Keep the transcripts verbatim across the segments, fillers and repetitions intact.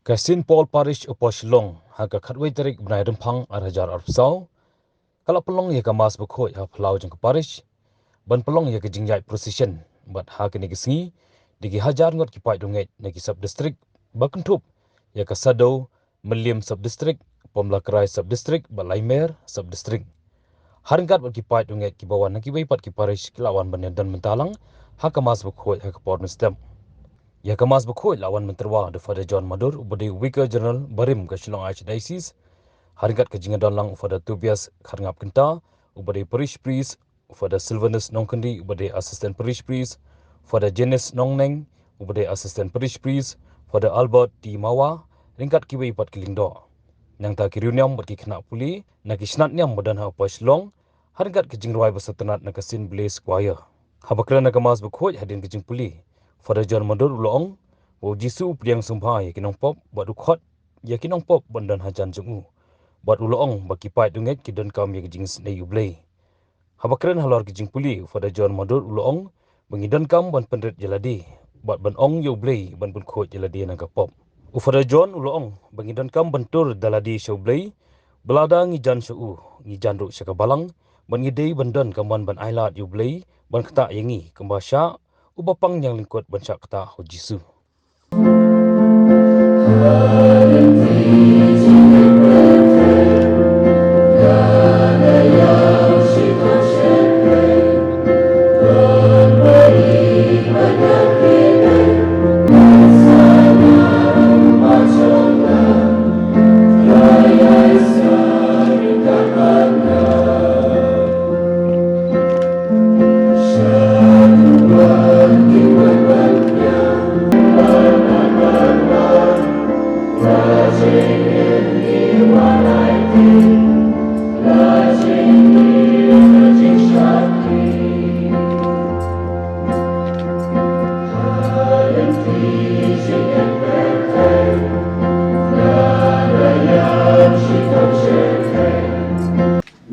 Ka Saint Paul Parish Upper Shillong, ha ka khatwei tarik bnai Rymphang ar hajar arphew saw, ka la pynlong ïa ka Mass bakhuid ha phyllaw jong ka Parish, ban pynlong ïa ka jingïaid procession, bad ha kane ka sngi, da ki hajar ngut ki paid dungeit na ki sub-district, ba kynthup ïa ka Saddew, Mylliem sub-district, Pomlakrai sub-district, bad Laimer sub-district. Ha ryngkat bad ki paid dungeit kiba wan na kiwei pat ki parish ki la wan ban ïadon bynta lang ha ka Mass bakhuid ha ka por mynstep. Ïa ka Mass bakhuid la wan ban tyrwa da u Father John Madur, uba dei u Vicar General barim ka Shillong Archdiocese. Ha ryngkat ka jingïadon lang u Father Tobias Kharngap Kynta, uba dei Parish Priest, u Father Sylvanus Nongkyndi, uba dei Assistant Parish Priest, Father Janis Nongneng, uba dei Assistant Parish Priest, Father Albert T Mawa, ryngkat kiwei pat ki lyngdoh. Nangta ki riewniam bad ki khynnah pule na ki shnat niam ba don ha Upper Shillong, ha ryngkat ka jingrwai ba sngewtynnat na ka Saint Blaise Choir. Haba kren ha ka Mass bakhuid hadien ka jingpule, Father John Madur u la ong ba u Jisu u pdiang sngewbha ïa ki nongpop bad u khot ïa ki nongpop ban don hajan jong u. Bad u la ong ba ki paid dungeit ki donkam ïa ka jingisynei U Blei. Haba kren halor ka jingpule, u Father John Madur u la ong ba ngi donkam ban pynrit ïa lade bad ban ong ïa U Blei ban pynkhuid ïa lade na ka pop. U Father John u la ong ba ngi donkam ban tur da lade sha U Blei, ba lada ngi jan sha u, ngi jan ruh sha ka balang, bad ngi dei ban don ka mon ban ailad ïa U Blei ban ktah ïa ngi, kumba shah uba pang ñianglyngkut ban shah ktah ha u Jisu.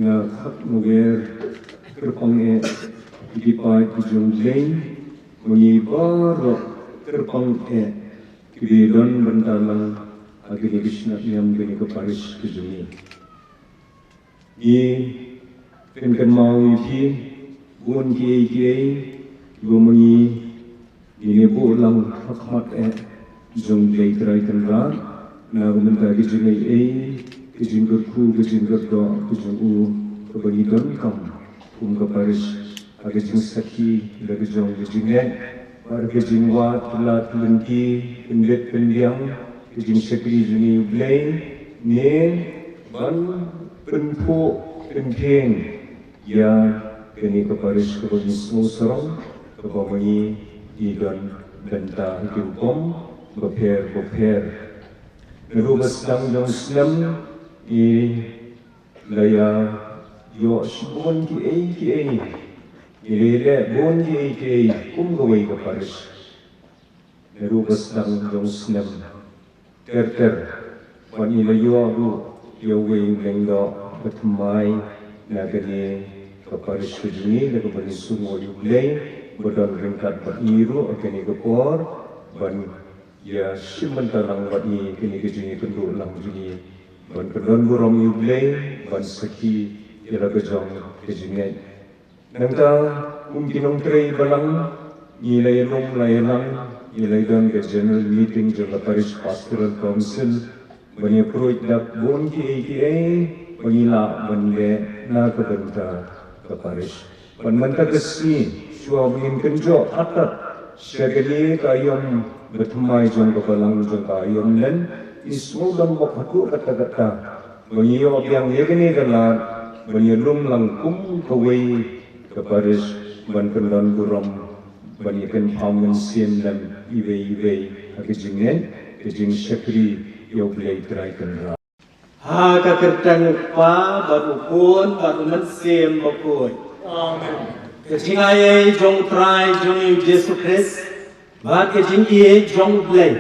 Nga khak moger kyrpang eh ïa ki paid ki jong U Blei, ma ngi baroh kyrpang eh kiba don bynta lang ha kane ka shnat niam, kane ka parish ka jong ngi. Ngi pynkynmaw ïa phi bun kiei kiei kiba ma ngi ngin ïa buh lang ha khmat eh jong U Blei Trai Kynrad na ka bynta ka jingaiei, ka jingkyrkhu, ka jingkyrdoh ka jong u, kaba ngi donkam kum ka parish ha ka jingsakhi da ka jong ka jingngeit, bad ka jingwad lad lynti, pynbit pynbiang, ka jingshakri jong ngi ïa U Blei, ne ban pynphuh pynphieng ïa kane ka parish kaba ngi sngewsarong, kaba ma ngi ngi don bynta ha ki rukom bapher bapher. Naduh ba sdang jong u snem ngi la ïa ïoh shibun kiei kiei, ngi la ïa leh bun kiei kiei kum kawei ka parish. Naduh ba sdang jong u snem ter ter, bad ngi la ïoh ruh ïa uwei u lyngdoh ba thymmai na kane ka parish ka jong ngi, na kaba ngi sngewnguh ïa U Blei ba don ryngkat bad ngi ruh ha kane ka por, ban ïa shim bynta lang bad ngi kane ka jingïakynduh lang jong ngi, ban kyndon burom ïa U Blei, ban sakhi ïa la ka jong ka jingngeit. Nangta kum ki nongtrei balang, ngi la ïalum la ïalang, ngi la ïadon ka general meeting jong ka Parish Pastoral Council, ban ïapyrshah da bun kiei kiei ba ngi lah ban leh na ka bynta ka parish. Bad mynta ka sngi, shuwa ba ngin kynjoh hatat sha kane ka aïom ba thymmai jong ka balang jong ka aïom lynti, ngi sngewdon bok haduh katta katta ba ngi ïoh biang ïa kane ka lad ban ïalum lang kum kawei ka parish, ban kyndon burom, ban ïakynpham mynsiem lem iwei iwei ha ka jingngeit, ka jingshakri ïa U Blei Trai Kynrad. Ha ka kyrteng u Kpa bad u Khun bad u Mynsiem Bakhuid. Amen. Ka jingaiei jong U Trai jong ngi U Jisu Khrist bad ka jingïeit jong U Blei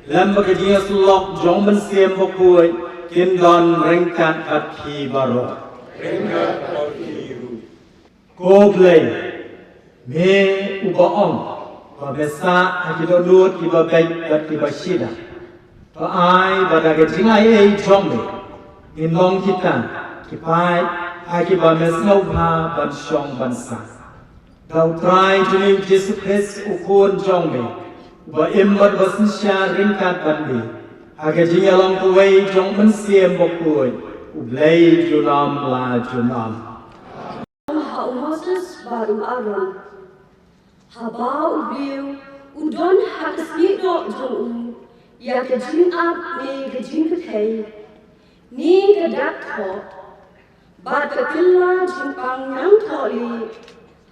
lem bad ka jingïasyllok jong U Mynsiem Bakhuid kin don ryngkat bad phi baroh. Ryngkat bad phi ruh. Ko Blei, me uba ong ba me sah ha ki dohnud kiba beit bad kiba shida. Ba ai ba da ka jingai ei jong me ngin long kita ki paid ha kiba me sngewbha ban shong ban sah. Da U Trai jong me U Jisu Khrist U Khun jong me, uba im bad uba synshar ryngkat bad me, ha ka jingïalong kawei jong U Mynsiem Bakhuid, U Blei junom la junom. Ha u Moses bad u Aaron, haba u briew u don ha ka snieh doh jong u ïa ka jingap ne ka jingpyrthei, ne ka dak thoh, bad ka kylla jingpang ñiangthohlieh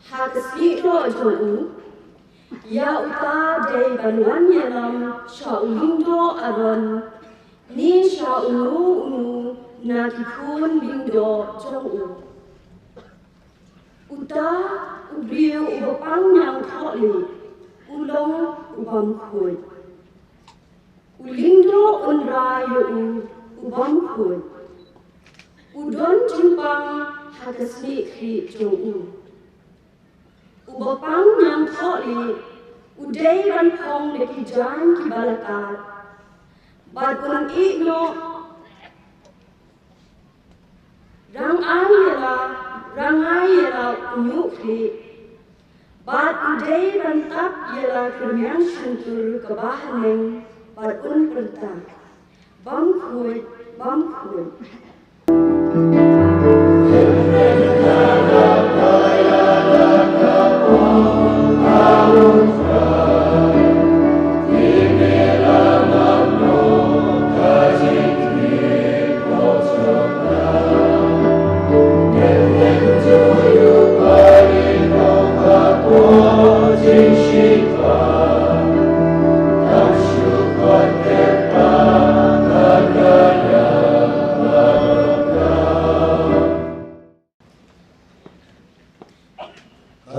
ha ka snieh doh jong u, ïa uta dei ban wan ïalam sha u lyngdoh Aaron, ne sha uno uno na ki khun lyngdoh jong u. Uta u briew uba pang ñiangthohlieh u long u bamkhuid. U lyngdoh un rai ïa u u bamkhuid. U don jingpang ha ka snieh khlieh jong u. Uba pang ñiangthohlieh u dei ban phong da ki jaiñ kiba la kad, bad un ïeh noh rangai ïa la, rangai ïa la u ñiuh khlieh, bad u dei ban tap ïa la ka rmiang shyntur kaba ha neng, bad un pyrta, bamkhuid, bamkhuid.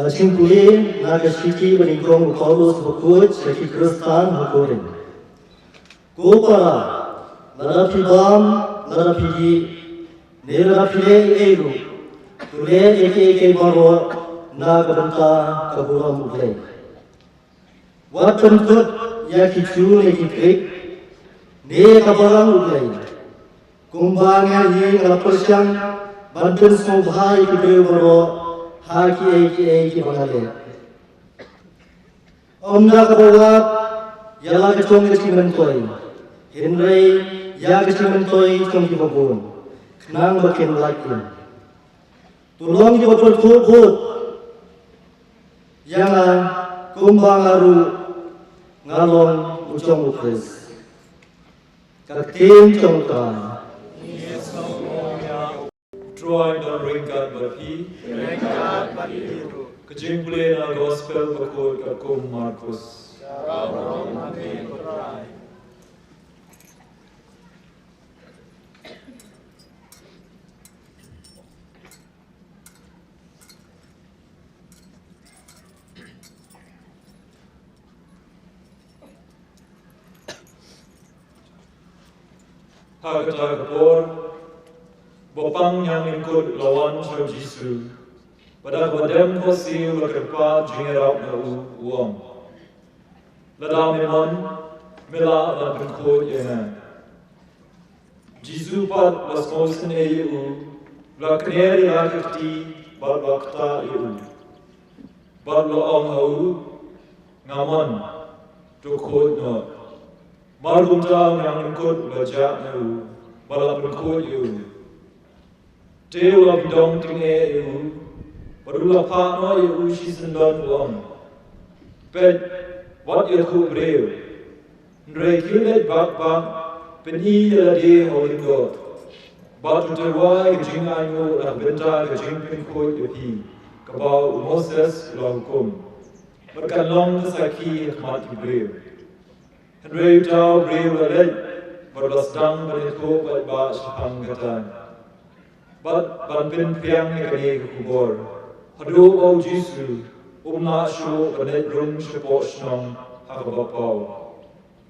Ka jingpule na ka shithi ba nyngkong u Paulus bakhuid sha ki Khristan ha Korinth. Ko para, lada phi bam, lada phi dih, ne lada phi leh ei ei ruh, to leh ïa kiei kiei baroh na ka bynta ka burom U Blei. Wat pynkut ïa ki Jiw ne ki Grik, ne ka balang U Blei. Kumba nga hi nga la pyrshang ban pynsngewbha ïa ki briew baroh ha kiei kiei kiba nga leh. Ym da kaba wad ïa la ka jong ka jingmyntoi, hynrei ïa ka jingmyntoi jong kiba bun, khnang ba kin lait im. To long kiba pyrthuh bud ïa nga, kumba nga ruh nga long u jong U Khrist. Ka ktien jong U Trai. U Trai un don ryngkat bad phi. Ka jingpule na Gospel bakhuid katkum u Markus. Ha kata ka por, u bapang ñianglyngkut u la wan sha u Jisu, bad da kaba dem khohsiew u la kyrpad jingïarap na u, u ong, lada me mon, me lah ban pynkhuid ïa nga. U Jisu pat u la sngewsynei ïa u, u la kner ïa la ka kti bad u la ktah ïa u, bad u la ong ha u, nga mon, to khuid noh. Mar kumta u ñianglyngkut u la jah na u bad u la pynkhuid ïa u. Te u la pyndonkam ïa u bad u la phah noh ïa u shisyndon, u ong, peit, wat ïathuh briew. Hynrei khie leit bak bak, pyni ïa lade ha u lyngdoh, bad to tyrwa ïa ka jingainguh na ka bynta ka jingpynkhuid ïa phi, kaba u Moses u la hukum, bad kan long ka sakhi ha khmat ki briew. Hynrei uta u briew u la leit bad u la sdang ban ïathuh paidbah shaphang kata, bad ban pynphriang ïa kane ka khubor, haduh ba u Jisu um lah shuh ban leit rung shapoh shnong ha kaba paw.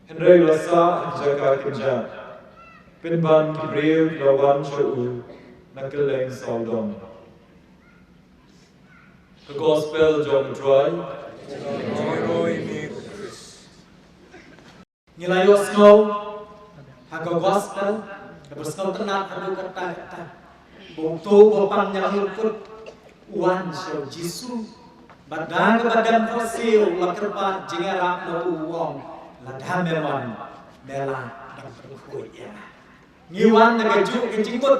Hynrei u la sah ha ki jaka kynjah, pynban ki briew ki la wan sha u na kylleng sawdong. Ka Gospel jong U Trai. Ngi la ïohsngew Ka gospel, kaba sngewtynnat haduh katta katta. Ba uto uba pang ñianglyngkut u wan sha u Jisu. Bad da kaba dem pyrshah u la kyrpad jingïarap na u, u ong, lada me mon, me lah ban pynkhuid ïa nga. Ngi wan na kajuh ka jingmut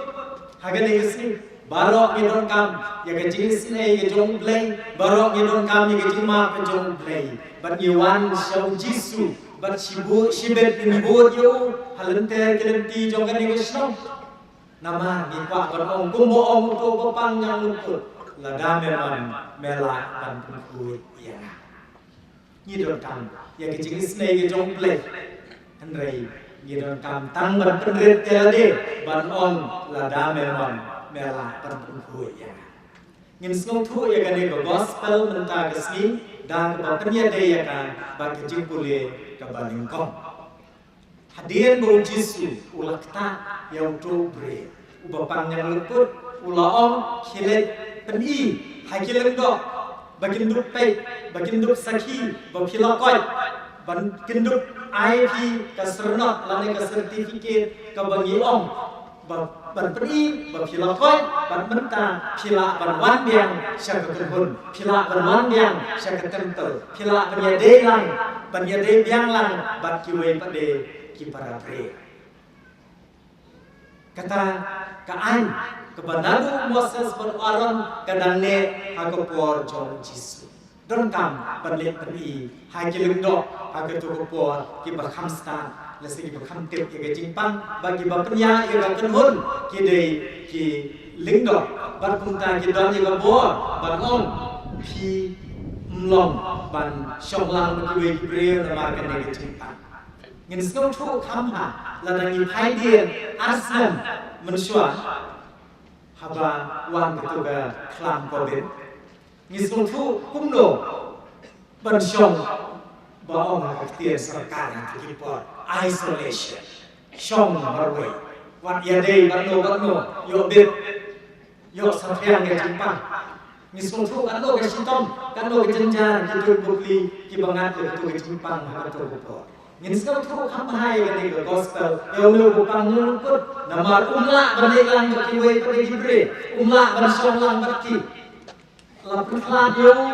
ha kane ka sngi. Baroh ngi donkam ïa ka jingisynei ka jong U Blei. Baroh ngi donkam ïa ka jingmap ka jong U Blei. Bad ngi wan sha u Jisu bad shibun shibit ngi bud ïa u ha lynter ki lynti jong kane ka shnong. Namar ngi kwah ban ong kumba ong uto uba pang ñianglyngkut, lada me mon me lah ban pynkhuid ïa nga. Ngi donkam ïa ka jingisynei ka jong U Blei. Hynrei ngi donkam tang ban pynrit ïa lade ban ong lada me mon me lah ban pynkhuid ïa nga. Ngin sngewthuh ïa kane ka gospel mynta ka sngi da kaba pynïadei ïa ka bad ka jingpule kaba nyngkong. Hadien ba u Jisu u la ktah ïa uto u briew uba pang ñianglyngkut, u la ong, khie leit pyni ha ki lyngdoh ba kin dup peit, ba kin dup sakhi ba phi la koit, ba kin dup ai phi ka syrnod lane ka certificate kaba ngi ong ba ban pyni ba phi la koit, bad mynta phi lah ban wan biang sha ka kynhun, phi lah ban wan biang sha ka temple, phi lah ban ïadei lang, ban ïadei biang lang bad kiwei pat de ki para briew. Kata ka aiñ kaba naduh u Moses bad u Aaron ka dang neh ha ka por jong u Jisu. Donkam ban leit pyni ha ki lyngdoh ha kato ka por, kiba kham stad lane kiba kham tip ïa ka jingpang bad kiba pynïaid ïa ka kynhun ki dei ki lyngdoh. Bad kumta ki don ïa ka bor ban ong, phim long ban shong lang bad kiwei ki briew namar kane ka jingpang. Ngin sngewthuh kham bha lada ngi phai dien ar snem mynshuwa haba wan kato ka khlam Covid. Ngi sngewthuh kumno ban shong, ba ong ha ka ktien sorkar ha ki por, isolation. Shong marwei. Wat ïadei bad no bad no, ïoh bit, ïoh saphriang ka jingpang. Ngi sngewthuh katno ka shitom, katno ka jynjar ki tuid bapli kiba ngat ïa kato ka jingpang ha kato ka por. Ngin sngewthuh kham bha ïa kane ka gospel, ïa une uba pang ñianglyngkut. Namar um lah ban leit lang bad kiwei pat de ki briew, um lah ban shong lang bad ki. La pynkhlad ïa u,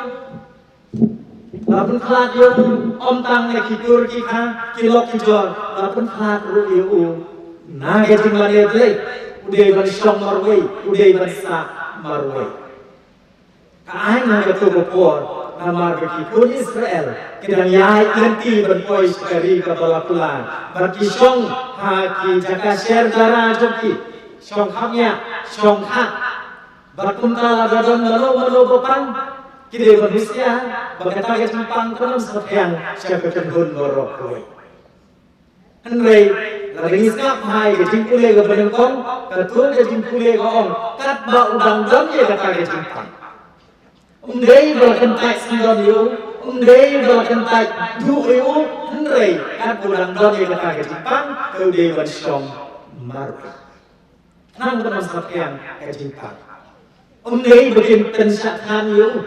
la pynkhlad ïa u, ym tang na ki kur ki kha, ki lok ki jor, la pynkhlad ruh ïa u na ka jingmane Blei. U dei ban shong marwei, u dei ban sah marwei. Ka aiñ ha kato ka por, namar ba ki khun Israel ki dang ïaid lynti ban poi sha ka ri kaba la kular, bad ki shong ha ki jaka sher dara jong ki, shong khapngiah, shong khah. Bad kumta lada don mano mano ba pang, ki dei ban husiar ba kata ka jingpang kan ym saphriang sha ka kynhun baroh kawei. Hynrei lada ngi sngap ha ka jingpule kaba nyngkong, kato ka jingpule ka ong, katba u dang don ïa kata ka jingpang, ym dei ba la kyntait syndon ïa u, ym dei ba la kyntait duh ïa u, hynrei katba u dang don ïa kata ka jingpang, te u dei ban shong marwei. Khnang ba kan ym saphriang ka jingpang. Ym dei ba kin pynshah thngan ïa u.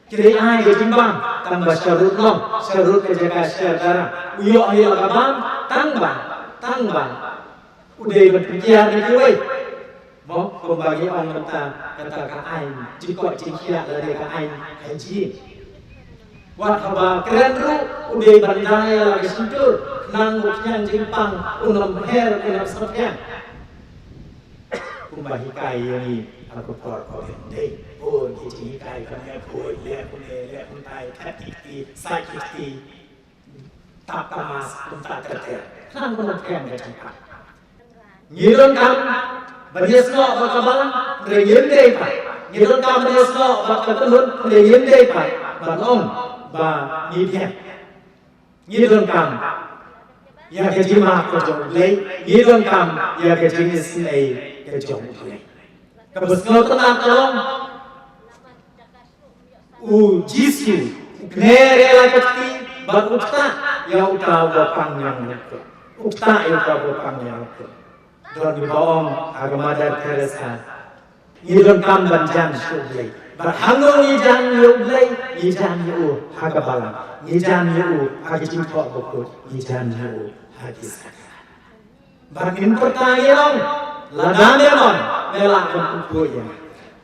Ki dei ai ka jingbam, tang ba sharud long, sharud ka jaka sher dara. U ïoh ïa la ka bam, tang ba, tang ba u dei ban pynkiar na kiwei. Mo, kumba ngi ong mynta, kata ka aiñ jingkoit jingkhiah lane ka aiñ hygiene. Wat haba kren ruh u dei ban dai ïa la ka shyntur, khnang ba u khñiang jingpang un ym her, un ym saphriang. Kumba hikai ïa ngi ha ka por Covid, dei bun ki jinghikai, ban leh khuid, leh kumne, leh kumtai, thep ki kti, sait ki kti, tap ka mask, kumta ter ter. Khnang ba un ym phem ka jingpang. Ngi donkam ban ïasnoh bad ka balang, hynrei ngim dei pat. Ngi donkam ban ïasnoh bad ka kynhun, hynrei ngim dei pat ban ong ba ngi biang. Ngi donkam ïa ka jingmap ka jong U Blei, ngi donkam ïa ka jingisynei ka jong U Blei. Kaba sngewtynnat ka long, u Jisu u kner ïa la ka kti bad u ktah ïa uta uba pang ñianglyngkut. U ktah ïa uta uba pang ñianglyngkut. Don kiba ong ha ka Mother Teresa, ngi donkam ban jan sha U Blei. Bad hangno ngi jan ïa U Blei? Ngi jan ïa u ha ka balang, ngi jan ïa u ha ka jingthoh bakhuid, ngi jan ïa u ha ki sakrament. Bad ngin pyrta ïa u, lada me mon, me lah ban pynpoi ïa nga.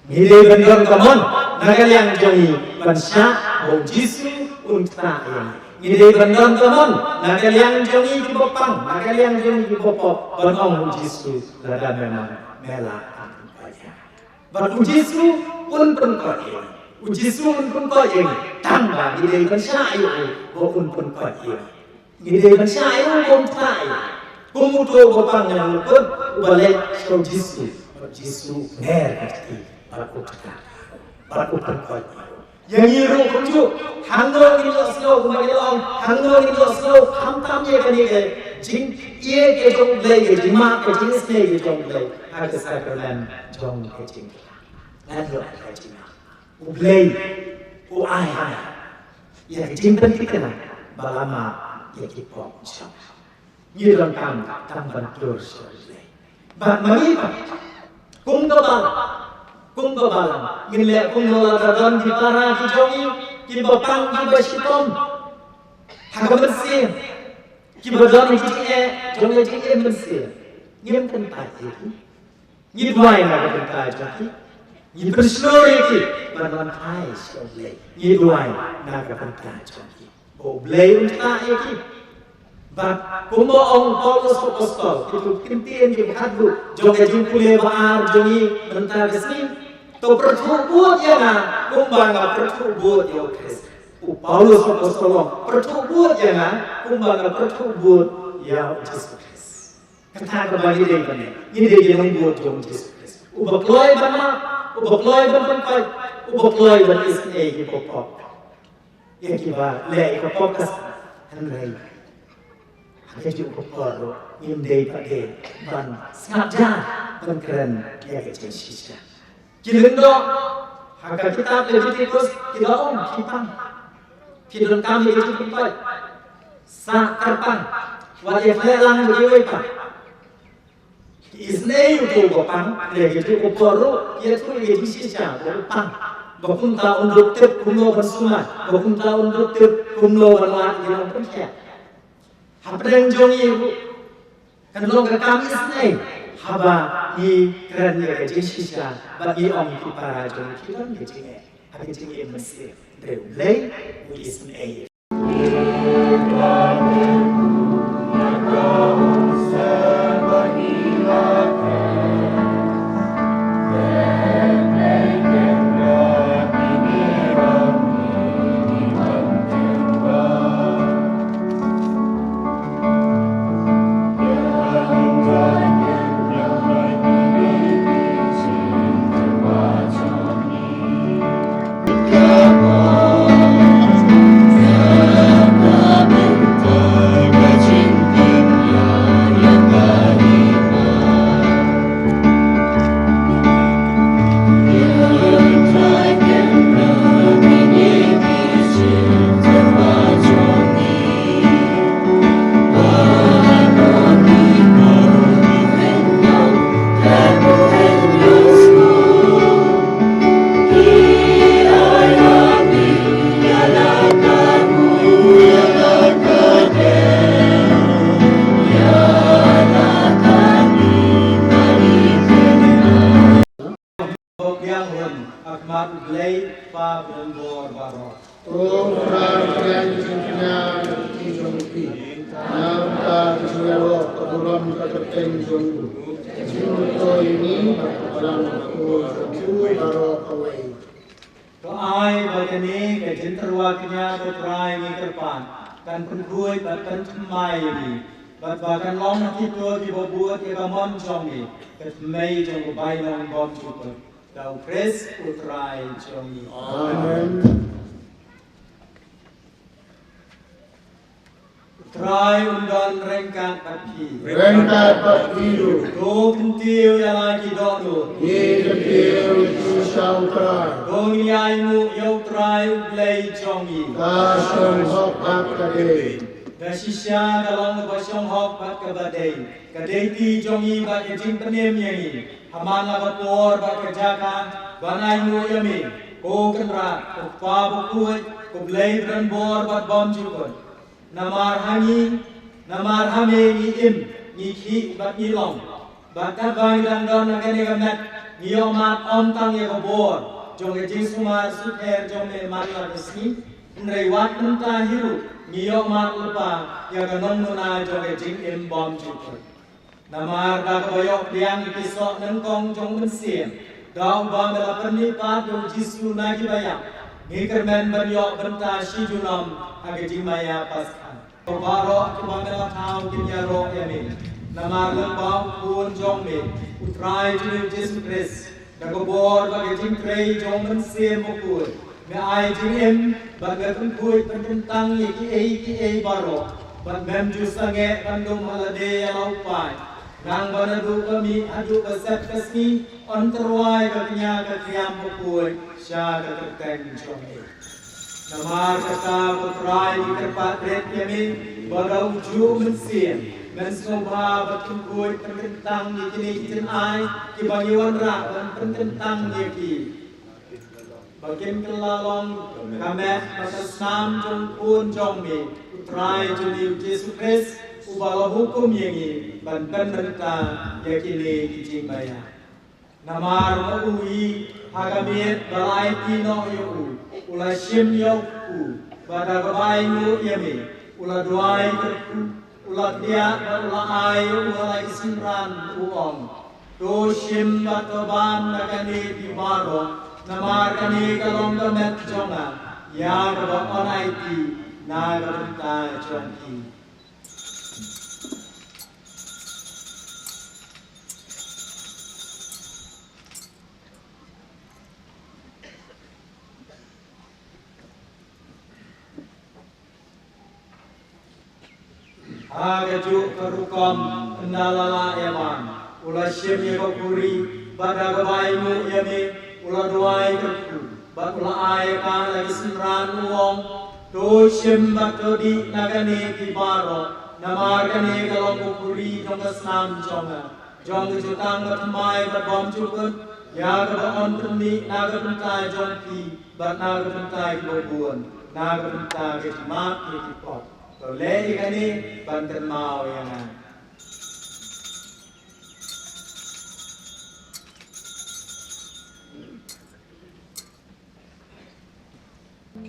Ngi dei ban don ka mon na ka liang jong ngi ban shah ba u Jisu un ktah ïa ngi. Ngi dei ban don ka mon na ka liang jong ngi kiba pang, na ka liang jong ngi kiba pop, ban ong u Jisu, lada me mon, me lah ban pynpoi ïa nga. Bad u Jisu un pynkoit ïa ngi. U Jisu un pynkoit ïa ngi. Tang ba ngi dei ban shah ïa u ba un pynkoit ïa ngi. Ngi dei ban shah ïa u ba un ktah ïa ngi. Kum uto uba pang na lyngkut uba leit sha u Jisu. Bad u Jisu u ner ka kti bad u ktah bad u pynkoit ïa u. Ïa ngi ruh kumjuh, hangno ngin ïohsngew kumba ngi la ong, hangno ngin ïohsngew, khamtam ïa kane ka jingïeit ka jong U Blei, ka jingmap, ka jingisynei ka jong U Blei ha ka sakramen jong ka jingkylla. Ngan ïoh ka jingmap. U Blei u ai ha nga ïa ka jingpynthikna ba la map ïa ki pop jong nga. Ngi donkam tang ban tur sha U Blei. Bad ma ngi pat, kum ka balang, kum ka balang, ngin leh kumno lada don ki para ki jong ngi kiba pang kiba shitom ha ka mynsiem, kiba don ki jingeh jong ka jingim mynsiem. Ngim kyntait ïa ki. Ngi duwai na ka bynta jong ki. Ngi pynshlur ïa ki ban wan phai sha U Blei. Ngi duwai na ka bynta jong ki ba U Blei un ktah ïa ki. Bad kumba ong u Paulus apostol, kito ki ktien kiba khatduh jong ka jingpule ba ar jong ngi mynta ka sngi, to pyrthuh bud ïa nga kumba nga pyrthuh bud ïa u Khrist. U Paulus apostol ong, pyrthuh bud ïa nga kumba nga pyrthuh bud ïa u Jisu Khrist. Kata kaba ngi dei ban, ngi dei ki nongbud jong u Jisu Khrist. Uba kloi ban map, uba kloi ban pynkoit, uba kloi ban isynei ïa ki pop. Ïa kiba leh ïa ka pop ka sah. Hynrei ha kajuh ka por ruh ngim dei pat de ban sngap jar ban kren ïa ka jingshisha. Ki lyngdoh ha ka kitab Leviticus ki la ong ki pang. Ki donkam ïa ka jingpynkoit. Sah kyrpang. Wat ïa khleh lang bad kiwei pat. Ki isynei uto uba pang, hynrei kajuh ka por ruh ki ïathuh ïa ka jingshisha ba u pang. Ba kumta un dup tip kumno ban sumar, ba kumta un dup tip kumno ban wad ïa ki nongpynkhiah. Hapdeng jong ngi ruh kan long ka kam isynei haba ngi kren ïa ka jingshisha bad ngi ong ïa ki para jong ngi ki don ka jingeh ha ka jingim mynsiem. Hynrei U Blei u isynei. Hok biang hun ha khmat U Blei Kpa Bneng bor baroh. Ko Trai, kren jingkñia na ka kti jong phi. Nangta ka jingïaroh ka burom ka kyrteng jong u. Jingmyntoi ïa ngi bad ka balang ka jong u baroh kawei. To ai ba kane ka jingtyrwa kñia, ko Trai, ngi kyrpad, kan pynkhuid bad pynthymmai ïa ngi, bad ba kan long ha kito kiba bud ïa ka mon jong ngi, ka thymmei jong ka bainong bymjukut. Da u Khrist u Trai jong ngi. Amen. U Trai un don ryngkat bad phi. Ryngkat bad phi ruh. To kyntiew ïa la ki dohnud. Ngi kyntiew ïa phi sha u Trai. To ngin ïa ainguh ïa u Trai U Blei jong ngi. Ka shong hok bad ka dei. Ka shisha ka long kaba shong hok bad kaba dei. Ka dei ti jong ngi bad ka jingpynim ïa ngi. Ha man la ka por bad ka jaka ban ainguh ïa me, ko Kynrad, ko Kpa bakhuid, ko Blei bneng bor bad bymjukut. Namar ha ngi, namar ha me ngi im, ngi khih bad ngi long. Bad katba ngi dang don ha kane ka met, ngi ïohmad ym tang ïa ka bor jong ka jingsumar sukher jong me man la ka sngi, hynrei wat mynta hi ruh ngi ïohmad lypa ïa ka nongmuna jong ka jingim bymjukut. Namar da kaba ïoh pdiang ïa ki soh nyngkong jong u Mynsiem, da uba me la pynmihpat ïa u Jisu na kiba ïap, ngi kyrmen ban ïoh bynta shi junom ha ka jingmaïa Paskha. Baroh kiba me la thaw kin ïaroh ïa me. Namar lyngba u Khun jong me, u Trai jong ngi u Jisu Khrist, da ka bor bad ka jingtrei jong u Mynsiem Bakhuid, me ai jingim bad me pynkhuid pynkyntang ïa kiei kiei baroh, bad mem ju sangeh ban dum ha lade ïa la u paid. Nang ba naduh ka mih haduh ka set ka sngi, yn tyrwa ïa ka kñia ka khriam bakhuid sha ka kyrteng jong me. Namar kata ko Trai, ngi kyrpad rit ïa me ba da u juh Mynsiem men sngewbha ban pynkhuid pynkyntang ïa kine ki jingai kiba ngi wanrah ban pynkyntang ïa ki, ba kin kylla long ka met bad ka snam jong u Khun jong me, u Trai jong ngi u Jisu Khrist, uba la hukum ïa ngi ban pynbynta ïa kine ki jingmaïa. Namar ma u hi, ha ka miet ba la aiti noh ïa u, u la shim ïa u kyrkhu, bad da kaba ainguh ïa me, u la duwai kyrkhu, u la kdiah bad u la ai ïa u ha la ki synran, u ong: To shim bad to bam na kane phi baroh, namar kane ka long ka met jong nga, ïa kaba yn aiti na ka bynta jong phi. Ha kajuh ka rukom, ynda la lah ïa bam, u la shim ïa ka khuri, bad da kaba ainguh ïa me, u la duwai kyrkhu, bad u la ai ïa ka ha la ki synran, u ong: To shim bad to dih na kane phi baroh, namar kane ka long ka khuri jong ka snam jong nga, jong ka jutang bathymmai bad bymjukut, ïa kaba yn pynmih na ka bynta jong phi bad na ka bynta kiba bun, na ka bynta ka jingmap ïa ki pop. To leh ïa kane ban kynmaw ïa nga.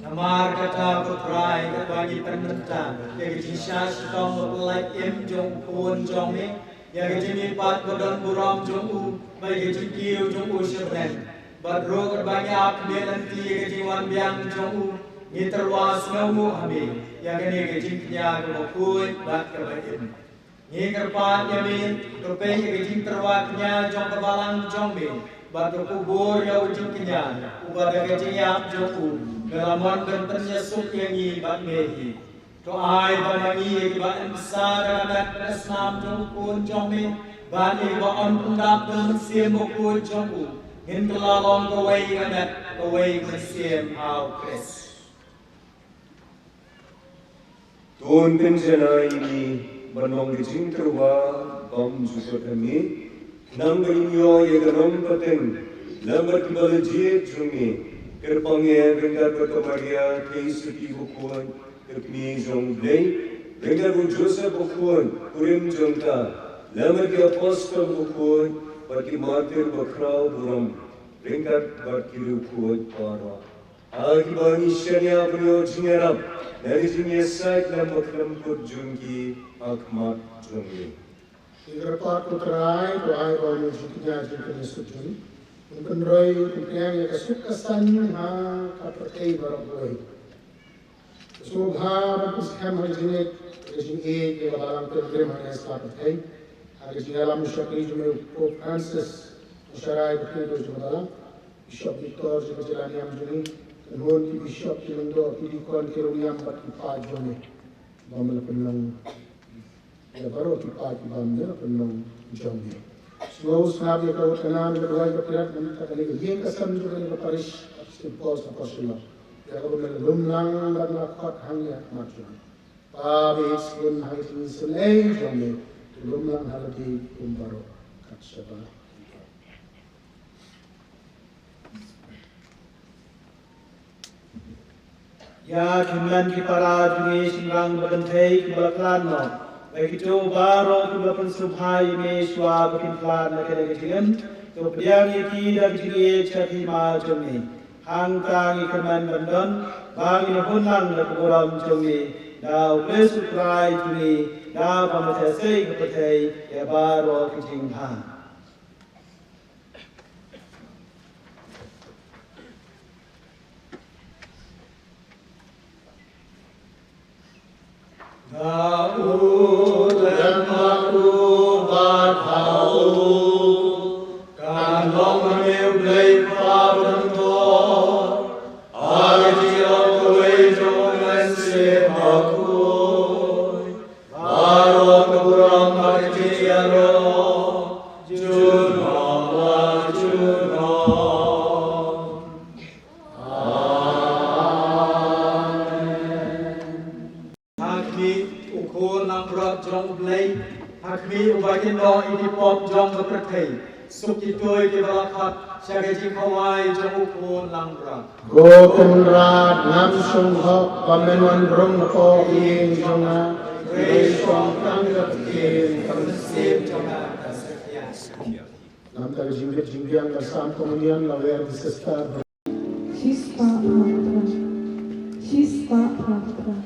Namar kata ko Trai, katba ngi pynbynta ïa ka jingshah shitom bapynlait im jong u Khun jong me, ïa ka jingmihpat badonburom jong u, bad ïa ka jingkiew jong u shabneng, bad ruh katba ngi ap khmih lynti ïa ka jingwan biang jong u, ngi tyrwa sngewnguh ha me ïa kane ka jingkñia kaba khuid bad kaba im. Ngi kyrpad ïa me, to peit ïa ka jingtyrwa kñia jong ka balang jong me, bad to kubur ïa u jingkñia, uba da ka jingïap jong u me la mon ban pynïasuk ïa ngi bad me hi. To ai ba ma ngi, ïa kiba yn bsa da ka met bad ka snam jong u Khun jong me, bad ïa kiba yn pyndap da u Mynsiem Bakhuid jong u, ngin kylla long kawei ka met, kawei ka mynsiem ha u Khrist. To pynjanai ïa ngi ban long ka jingtyrwa bymjukut ha me, khnang ba ngin ïoh ïa ka nongpateng lem bad kiba la jied jong me. Kyrpang eh ryngkat bad ka Maria, ka Ïsipti bakhuid, ka kmie jong U Blei, ryngkat bad u Joseph bakhuid, kurim jong ka, lem bad ki apostol bakhuid, bad ki martir bakhraw burom, ryngkat bad ki riewkhuid baroh. Ha kiba ngi shaniah ban ïoh jingïarap na ka jingïasaid lem bad khlem kut jong ki ha khmat jong me. Ngi kyrpad ko Trai, to ai ba u jingkñia jong ka jingïasuk jong ngi un pynroi, un pynïeng ïa ka suk ka saiñ ha ka pyrthei baroh kawei. Sngewbha ban pynskhem ha ka jingngeit, ka jingïeit ïa ka Balang Pilgrim ha ka pyrthei, ha ka jingïalam u shakri jong me u Pope Francis, u sharai bad u jong ka Balang, Bishop Victor jong ka jylla niam jong ngi, kynhun ki bishop, ki lyngdoh, ki deacon, ki rangniam bad ki paid jong me. Ba me la pynlong ïa baroh ki paid kiba me la pynlong jong me. Sngewsngap ïa ka wut ka nam, ïa ka duwai ka pyrkhat, namar kane ka ïing ka sem jong kane ka parish Saint Paul's Apostolate, ïa kaba me la lum lang bad me la khot hangne ha khmat jong me. Ba me ïeit shisien ha ka jingsynei jong me, to lum lang ha lade kum baroh kat shaba. Ïa ki hynmen ki para jong ngi shynrang ba kynthei kiba la khlad noh, Bad kito baroh kiba la pynsngewbha ïa me shuwa ba kin khlad na kane ka jingim, to pdiang ïa ki da ka jingïeit sha ka hima jong me. Hangta ngi kyrmen ban don ba ngin ïahun lang da ka burom jong me, da U Khrist U Trai jong ngi, da ba me thiah sei ka pyrthei ïa baroh ki jingbha. Nga u lem ha u bad ha u, kan long ha me U Blei Kpa Baroh, ha ka jingïalong kawei jong U Mynsiem Bakhuid, baroh ka burom bad ka jingïaroh, junom la junom. Amen. Ha khmih u khun langbrot jong U Blei, ha khmih uba kynnoh ïa ki pop jong ka pyrthei, suk kito kiba la khot sha ka jingkhawai jong u khun langbrot. Ko Kynrad, ngam shong hok ba men wan rung hapoh ïing jong nga, hynrei shong tang ka ktien ka mynsiem jong nga kan sa ïa. Namar ka jingbit jingbiang ka Sam Komunion la wer ki sister. Shispah phra phra. Shispah phra phra.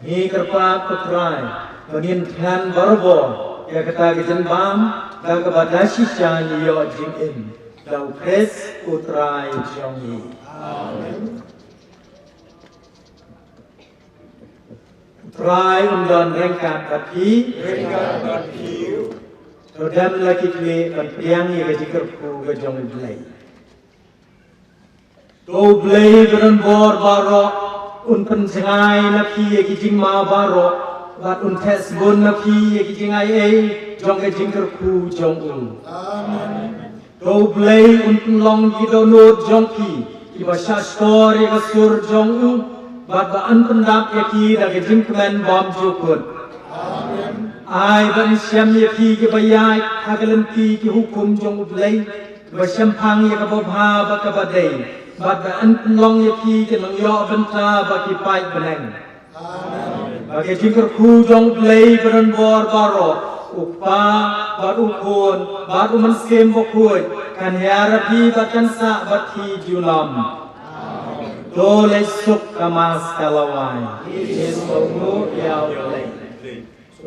Ngi kyrpad, ko Trai, ba ngin khlaiñ barabor ïa kata ka jingbam, da kaba da shisha ngi ïoh jingim, da U Khrist U Trai jong ngi. Amen. U Trai un don ryngkat bad phi. Ryngkat bad phi. To dem la ki khlieh ban pdiang ïa ka jingkyrkhu ka jong U Blei. To U Blei ba don bor baroh un pynjngai na phi ïa ki jingma baroh bad un theh sbun na phi ïa ki jingai ei jong ka jingkyrkhu jong u. Amen. To U Blei un pynlong ki dohnud jong phi kiba shahshkor ïa ka sur jong u bad ba yn pyndap ïa ki da ka jingkmen bymjukut. Ai ba yn shem ïa phi kiba ïaid ha ka lynti ki hukum jong U Blei, ba shemphang ïa kaba bha bad kaba dei, bad ba yn pynlong ïa phi ki nongïoh bynta bad ki paid bneng. Ba ka jingkyrkhu jong U Blei ba don bor baroh, U Kpa bad U Khun bad U Mynsiem Bakhuid, kan hiar ïa phi bad kan sah bad phi junom. To leit suk, ka Mass ka la wai. Ki jingsngewnguh ïa U Blei.